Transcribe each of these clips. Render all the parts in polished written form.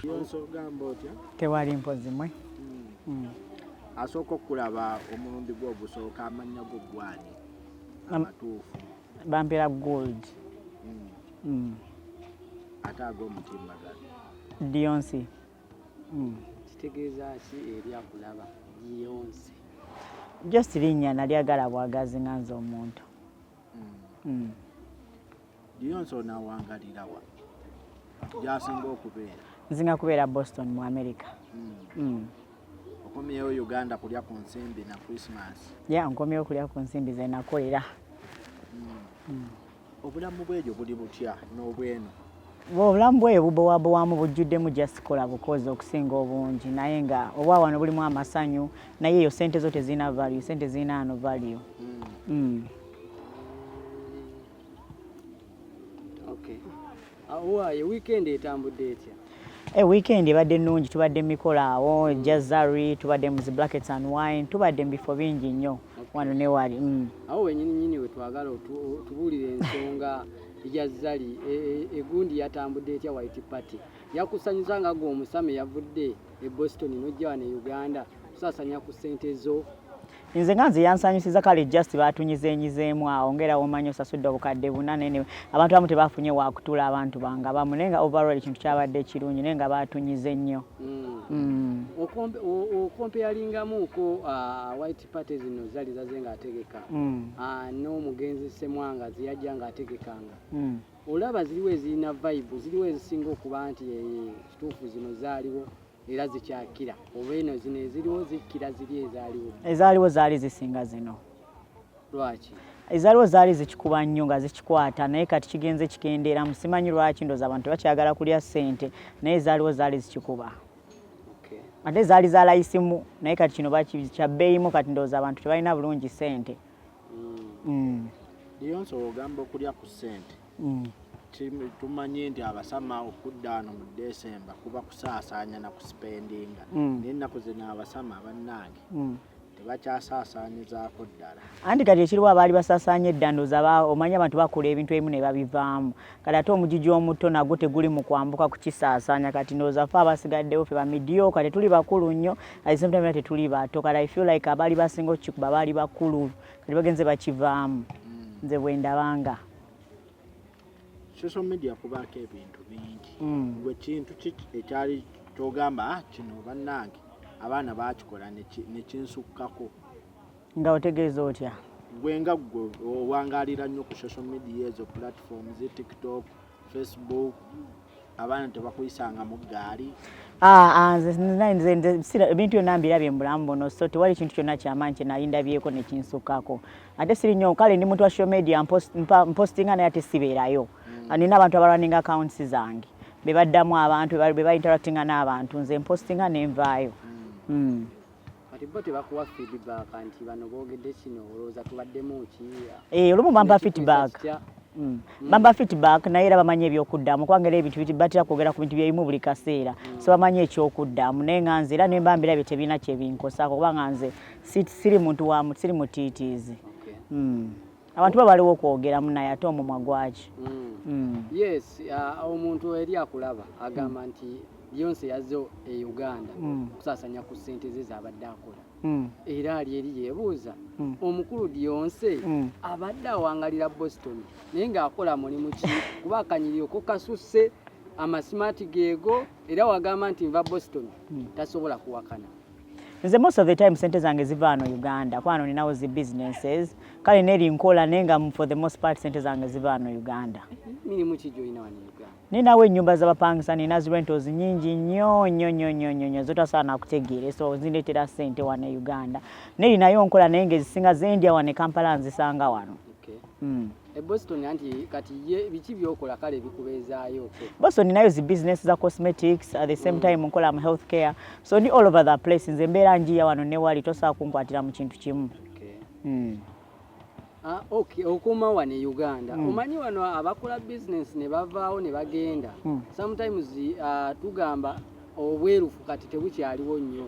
Yonsa ogamba otya? Tewali mpozi mwe. Asooka okulaba omulundi gwo ogusooka, amannya go gwani amatuufu? Bampera Gold. Ate ag'omutimbagano? Deyonce. Kitegeeza ki eri akulaba, Deyonce? Just linnya nalyagala bwagazi nga nze omuntu. Deyonce onaawangalira wa gy'asinga okubeera? Nzinga kubeera Boston mu America. Okomyewo Uganda kulya ku nsimbi na Christmas? Ya, nkomyewo kulya ku nsimbi ze nakolera. Obulamu bwegyo buli butya n'obweno? Obulamu bweyo bubowabowamu, bujjuddemu just kola bukozi okusinga obungi, naye nga obwa wano bulimu amasanyu, naye eyo sente zo tezirina value, sente zirina ano value. Okay. Owaaye, weekend etambudde etya? E weekend ebadde nnungi, tubadde mu mikolo awo Jazari, tubadde mu zi Blackets and Wine, tubadde mu bifo bingi nnyo wano ne wali. Awo wenyini nyini wetwagala otubuulire ensonga ya Zari. Egundi yatambudde etya? White Party yakusanyusa nga gwe omusame yavudde e Boston n'ojja wano e Uganda kusaasanya ku ssente zo? Nze nga nze yansanyusiza. Kale just batunyizenyizeemu awo ngaera womanyi osasudde 4,000, naye abantu abamu tebafunye wakutuula, abantu bange abamu, naye nga overall ekintu kyabadde kirungi, naye nga batunyize nnyo. Okompeyalingamuuko white party zino zali zaze ng'ategeka n'omugenzi Semwanga ziyajja ng'ategekanga, olaba ziriwo ezirina vibe, ziriwo ezisinga okuba nti kituufu zino zaaliwo era zikyakira, oba eno zino eziriwo zikkira ziri ezaaliwo? Ezaaliwo zaali zisinga zino. Lwaki? Ezaaliwo zaali zikikuba nnyo nga zikikwata, naye kati kigenze kikendeeramu, simanyi lwaki. Ndooza abantu tebakyagala kulya ssente, naye ezaaliwo zaali zikikuba. Ate zaali za layisimu, naye kati kino kya bbeeyimu, kati ndowooza abantu tebalina bulungi ssente. Deyonce, ogamba okulya ku ssente. Tumanyi nti abasama okudda wano mu Desemba kuba kusaasaanya na kusipendinga, naye ennaku zino abasama bannange tebakyasaasaanyizaako ddala. Anti kati ekiriwo, abaali basaasaanya edda, ndowooza omanyi abantu bakola ebintu ebimu ne babivaamu. Kati ate omugigi omuto nagwo teguli mu kwambuka kukisaasaanya. Kati ndowooza fe abasigaddewo, fe bamidioka, tetuli bakulu nnyo, at the same time era tetuli bato. Kati I feel like abaali basinga okukikuba baali bakulu, kati bagenze bakivaamu. Nze bwe ndabanga. Social media kubaako ebintu bingi. Gwe kintu ki ekyali kyogamba, "Ah, kino bannange abaana bakikola nekinsukkako"? Nga otegeeza otya? Gwe nga gwe owangaalira nnyo ku social media, ezo platforms, TikTok, Facebook, abaana tebakuyisanga mu ggaali? Ah, ah, nze ebintu byonna mbirabye mu bulamu buno, so tewali kintu kyonna kyamaanyi kye nali ndabyeko nekinsukkako. Ate siri nnyo, kale ndi muntu wa social media, mpostinga, naye ate sibeerayo. Nina abantu abarunning accounts zange, be baddamu abantu, be bainteractinga n'abantu. Nze mpostinga nenvaayo. Kati bo tebakuwa feedback nti bano boogedde kino, olowooza tubaddemu ki? Eh, olumu bampa Kino kikuyisa feedback. kitya? Bampa feedback, naye era bamanyi ebyokuddamu, kubanga era ebintu batera kwogera ku bintu byebimu buli kaseera, so bamanyi ekyokuddamu. Naye nga nze era nemba mbirabye, tebirina kyebinkosaako, kubanga nze siri muntu wa siri mutiitiizi. Abantu ba baliwo okwogeramu, naye ate omumwa gwaki? Yes, omuntu eri akulaba agamba nti Deyonce yazze e Uganda okusaasanya ku ssente ze z'abadde akola. Era ali eri yeebuuza, omukulu Deyonce abadde awangalira Boston, naye ng'akola mulimu ki? Kuba akanyiriro ko kasusse, amasimaati geego, era wagamba nti nva Boston, tasobola kuwakana. Nze most of the time sente zange ziva wano Uganda, kuba wano ninawo zi businesses. Kale neri nkola, naye nga for the most part sente zange ziva wano Uganda. Mirimu ki gy'olina wano e Uganda? Ninawo ennyumba z'abapangisa, nina zi rentals nyingi nnyo nnyo nnyo nnyo nnyo nnyo zotasaana kutegeere, so zindeetera ssente wano e Uganda. Neri nayo nkola, naye ng'ezisinga zendya wano e Kampala nzisanga wano. E Boston, anti kati ye biki byokola kale bikubeezaayo okwo? Boston nayo zi business za cosmetics, at the same time nkola mu healthcare, so ndi all over the place. Nze mbeera njiya wano ne wali, tosobola kunkwatira mu kintu kimu. Ah, okay, okuma wano e Uganda, omanyi wano abakola business ne bavaawo ne bagenda, sometimes tugamba obwerufu kati tebukyaliwo nnyo.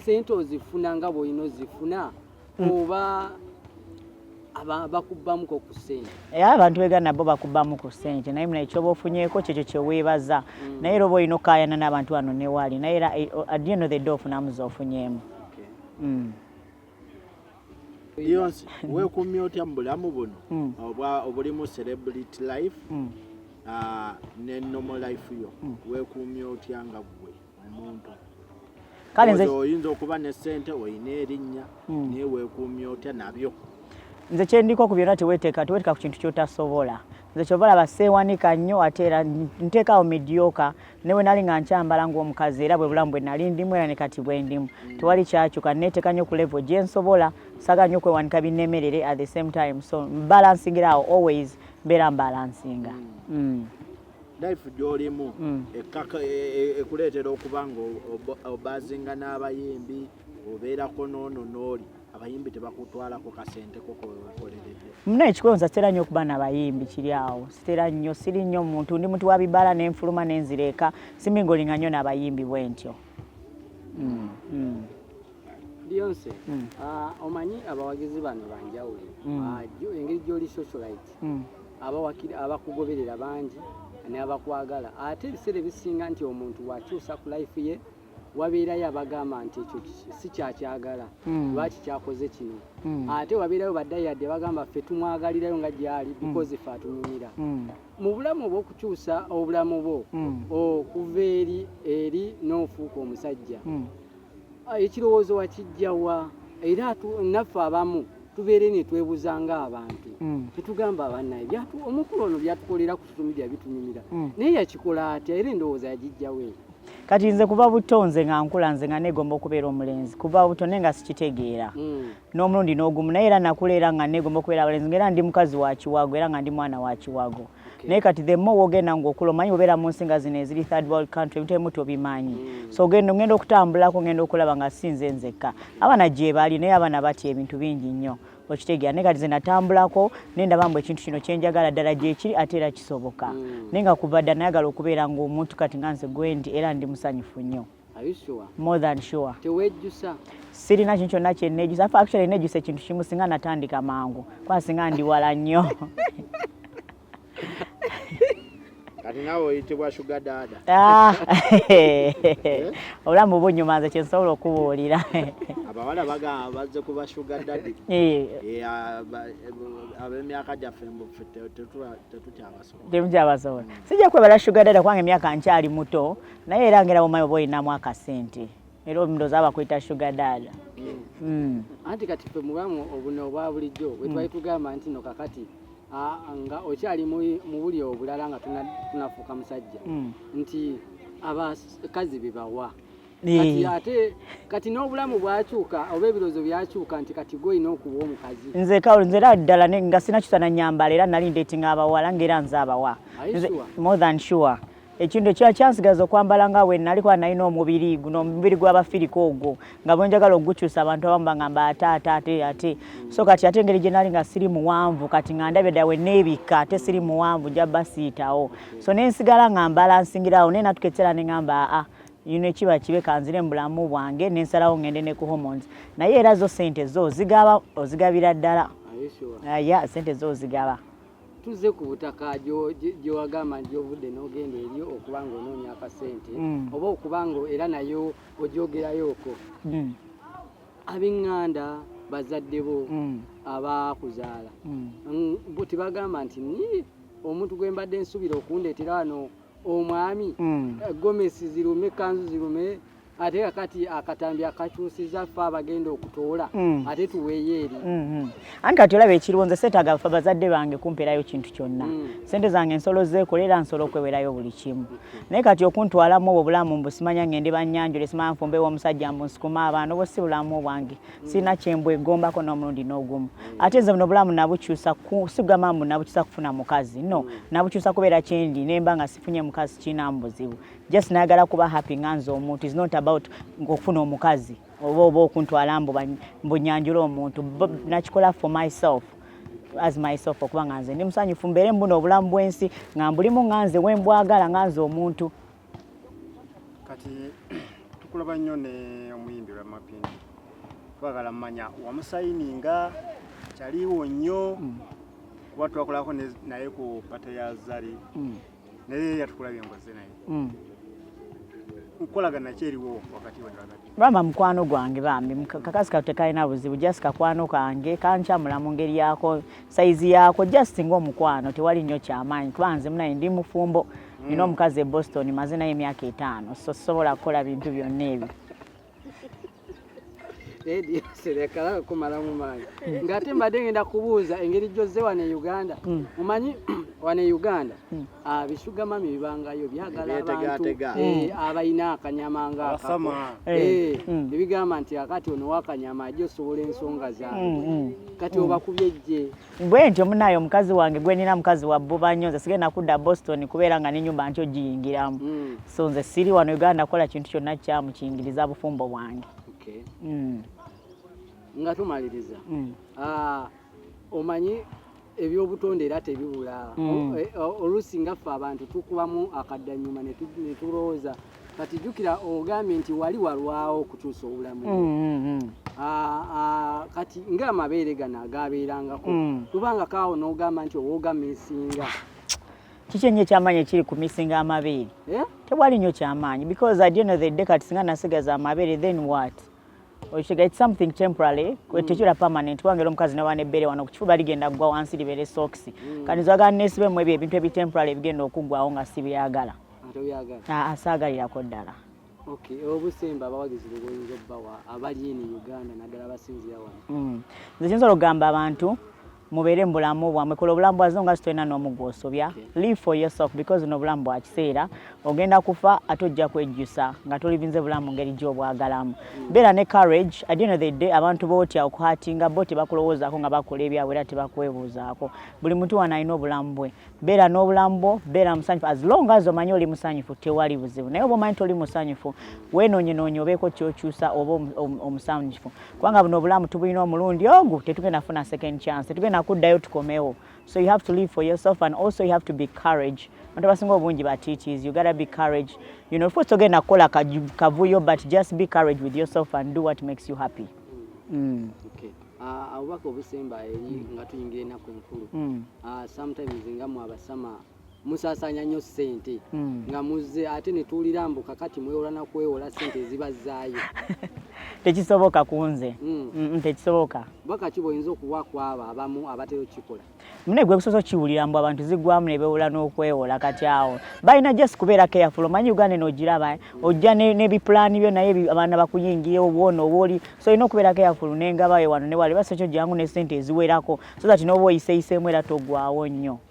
Sente ozifuna nga bw'olina ozifuna oba? Bakubbamuko ku ssente. Era abantu beganda nabo bakubbamu ku ssente, naye muna ekyoba ofunyeeko kyekyo kyeweebaza, naye era oba olina okukaayana n'abantu wano ne wali, naye era at the end of the day ofunamu z'ofunyeemu. Beyonce, weekuumye otya mu bulamu buno obulimu celebrity life ne normal life yo? Weekuumye otya nga ggwe omuntu? Kale nze Oyinza okuba ne ssente, olina erinnya, naye weekuumye otya nabyo? Nze kyendiko ku byonna, teweteeka ku kintu kyotasobola. Nze kyova laba seewanika nnyo, ate era nteekaawo mediocre. Ne bwe nali nga nkyambala ng'omukazi, era bwe bulamu bwe nali ndimu, era ne kati bwe ndimu, tewali kyakyuka. Neeteeka nnyo ku level gye nsobola, saagala nnyo okwewanika binnemerere at the same time, so balancingira awo, always mbeera mbalancinga. Life gy'olimu ekuleetera okuba nga obazinga n'abayimbi, obeerako n'ono n'oli, abayimbi tebakutwalako kasente ko kokoleredde? Muna ekikwewunza, sitera nnyo okuba n'abayimbi, kiri awo sitera nnyo, siri nnyo muntu, ndi muntu wa bibala nenfuluma nenzira eka, simingolinga nnyo n'abayimbi bwe ntyo. Beyonce, omanyi abawagizi bano banjawulo. Engeri gy'oli socialite, abakugoberera bangi n'abakwagala, ate ebiseera ebisinga nti omuntu wakyusa ku life ye, wabeerayo abagamba nti ekyo si kyakyagala, lwaki kyakoze kino? Ate wabeerayo baddayadde bagamba ffe tumwagalirayo nga gyali because ffe atunyumira. Mu bulamu obw'okukyusa obulamu bwo okuva eri eri n'ofuuka omusajja, ekirowoozo wakijjawa? Era naffe abamu tubeere ne twebuuza ng'abantu, tetugamba abannaye omukulu ono byatukolera ku social media bitunyumira, naye yakikola atya era endowooza yagijjawo eyo? Kati nze kuva buto, nze nga nkula, nze nga negomba okubeera omulenzi kuva buto, naye nga sikitegeera n'omulundi n'ogumu, naye era nakula era nga negomba okubeera abalenzi, nga era ndi mukazi wa kiwago, era nga ndi mwana wa kiwago. Naye kati the more wogenda ng'okula, omanyi obeera mu nsi nga zino eziri third world country, ebintu ebimu tobimanyi. So ogenda ngenda okutambulako, ngenda okulaba nga si nze nzekka, abaana gye bali, naye abaana batya ebintu bingi nnyo, okitegeera? Naye kati nze natambulako naye ndaba mbu ekintu kino kyenjagala ddala gyekiri, ate era kisoboka. Naye nga kuva dda nayagala okubeera ng'omuntu, kati nga nze gwendi, era ndi musanyufu nnyo. Are you sure? More than sure. Tewejjusa? Sirina kintu kyonna kyenneejusa. Actually neejusa ekintu kimu, singa natandika mangu, kuba singa ndi wala nnyo. Kati naawe oyitibwa sugar daddy? Ah, obulamu bunyuma, nze kyensobola okubuulira. Abawala bagamba bazze kuba sugar daddy. Eh, ab'emyaka gyaffe mbu ffe tetukyabasobola. Temukyabasobola. Sijja kwebala sugar daddy kubanga emyaka nkyali muto, naye era ngera omanyi oba olinamu akasente, era ndowooza bakuyita sugar daddy. Anti kati ffe mu bulamu obuno obwa bulijjo bwe twali tugamba nti no kakati nga okyali mu buli obulala nga tunafuuka musajja, nti abakazi bebawa. Kati ate kati n'obulamu bwakyuka oba ebirowoozo byakyuka nti kati gwe olina okuba omukazi? Nze kawuli, nze era ddala nga sinakyusa na nyambala, era nali ndeetinga abawala ng'era nze abawa. Are you Nze- sure? More than sure. Ekintu ekirala kyansigaza okwambala nga bwe nali, kuba nalina omubiri guno, omubiri gw'abafirika ogwo, nga bwe njagala okugukyusa abantu abamu bagamba ate ate ate ate. So kati ate engeri gye nali nga siri muwanvu, kati nga ndabye ddala we neebikka ate siri muwanvu, nja basiitawo, so ne nsigala nga mbalansingirawo. Naye natuka ekiseera ne ŋŋamba, aa, yino ekiba kibe, kanzire mu bulamu bwange, ne nsalawo ŋŋende ne ku hormones. Naye era zo sente zo ozigaba, ozigabira ddala. Are you sure? Ya, sente zo ozigaba. Tuzze ku butaka gyewagamba nti gyovudde n'ogenda eri okuba nga onoonya akasente, oba okuba nga era nayo ogyogerayooko, ab'eŋŋanda, bazadde bo abakuzaala, bo tebagamba nti ni omuntu gwe mbadde nsuubira okundeetera wano omwami, gomesi zirume, kanzu zirume, ate kakati akatambi akakyusiza ffe abagenda okutoola, ate tuweeyo eri? Anti kati olaba ekiriwo, nze seetaaga ffe bazadde bange kumpeerayo kintu kyonna. Sente zange nsolo zeekola, era nsobola okwewerayo buli kimu. Naye kati okuntwalamu obwo obulamu mbu simanya ngende bannyanjule, simanya nfumbe omusajja, mbu nsukuma abaana, obwo si bulamu bwange. Sirina kyembwegombako n'omulundi n'ogumu. Ate nze buno obulamu nabukyusa sigamba mbu nabukyusa kufuna mukazi, no, nabukyusa kubeera kyendi, nemba nga sifunye mukazi kiinamu buzibu. Just nayagala kuba happy nga nze omuntu. Is not about okufuna omukazi oba okuntwala mbu nyanjule omuntu. Nakikola for myself, as myself, okuba nga nze ndi musanyufu, mbeere mbuno obulamu bw'ensi nga mbulimu nga nze wembwagala, nga nze omuntu. Kati tukulaba nnyo ne omuyimbi Ramapini, twagala mmanya wamusayininga. Kyaliwo nnyo, kuba twakolako naye ku party ya Zari, naye yatukulabye ngoze naye. Nkolagana ki eriwo wakati we nabadde? Rama mukwano gwange bambi, kakasi katu tekalina buzibu, just kakwano kange kankyamula mu ngeri yako, size yako, just ng'omukwano, tewali nnyo kyamaanyi, kuba nze munaye ndi mufumbo, nina omukazi e Boston, maze naye emyaka 5, so sobola kukola bintu byonna ebyo. Sereka kumalamu maanyi, ng'ate mbadde ngenda kubuuza engeri gy'ozze wano e Uganda. Omanyi wano e Uganda, bi sugar mummy bibangayo byagala abantu Ebyetegaatega. Abalina akanyama ng'akako. Abasama. Ebigamba nti akati ono wakanyama ajja osobola ensonga zange. Kati obakubye ejje? Bwe ntyo munaye, omukazi wange gwe nina mukazi wa bbuba nnyo. Nze sigenda kudda Boston kubeera nga n'ennyumba ntyo giyingiramu. So nze siri wano Uganda kukola kintu kyonna kyamukingiriza bufumbo bwange. Nga tumaliriza, omanyi ebyobutonde era tebibula. Oluusi nga ffe abantu tukubamu akaddanyuma ne tulowooza. Kati jjukira ogambye nti wali walwawo okukyusa obulamu. Kati ng'amabeere gano agabeerangako, kubanga kaawo n'ogamba nti oba ogamisinga. Kiki ennyo ekyamaanyi ekiri ku misinga amabeere? Eh? Tewali nnyo kyamaanyi, because at the end of the day, kati singa nasigaza amabeere, then what? Okitegeera, it's something temporary, tekira permanent, kubanga era omukazi naba nebbeere wano ku kifuba ligenda kugwa wansi libeere socks. Kati nzagala nesibemu ebyo ebintu ebitemporary ebigenda okuggwawo nga sibyagala. Ate obyagala? Ah, saagalirako ddala. Okay, obusemba abawagizi bwe boyinza obbawa abali eno e Uganda, naddala abasinzira wano? Nze kyensobola okugamba abantu, mubeere mu bulamu bwammwe, kola obulamu bwazo nga sitolina n'omu gw'osobya. Live for yourself, because buno obulamu bwa kiseera, ogenda kufa ate ojja kwejjusa nga tolivinze bulamu ngeri gy'obwagalamu. Beera ne courage. At the end of the day, abantu bootya okuhatinga bo tebakulowoozaako nga bakola ebyabwe era tebakwebuuzaako. Buli muntu wano alina obulamu bwe. Beera n'obulamu bwo, beera musanyufu. As long as omanyi oli musanyufu, tewali buzibu. Naye oba omanyi toli musanyufu, weenoonyenoonye obeeko kyokyusa oba omusanyufu, kubanga buno obulamu tubulina omulundi ogwo, tetugenda kufuna second chance, tetugenda kuddayo tukomewo. So you have to live for yourself and also you have to be courage. Abantu abasinga obungi batiitiizi. You gotta be courage. Of course togenda kukola kavuyo, but just be courage with yourself and do what makes you happy. Okay. Obubaka obusemba eri nga tuyingira ennaku enkulu. Sometimes nga mu abasama musaasaanya nnyo ssente nga muzze, ate ne tuwulira mbu kakati mwewola na kwewola ssente ezibazzaayo. Tekisoboka ku nze. Tekisoboka. Bubaka ki bw'oyinza okuwa ku abo abamu abatera okukikola? Mune gwe kusoose okiwulira mbu abantu ziggwamu ne beewola n'okwewola. Kati awo balina just kubeera careful. Omanyi Uganda eno ogiraba, ojja n'ebipulaani byo, naye abaana bakuyingira obwona oba oli, so olina okubeera careful n'engabayo wano ne wali basekyo jangu ne ssente eziwerako, so that n'oba oyiseeyiseemu era toggwawo nnyo.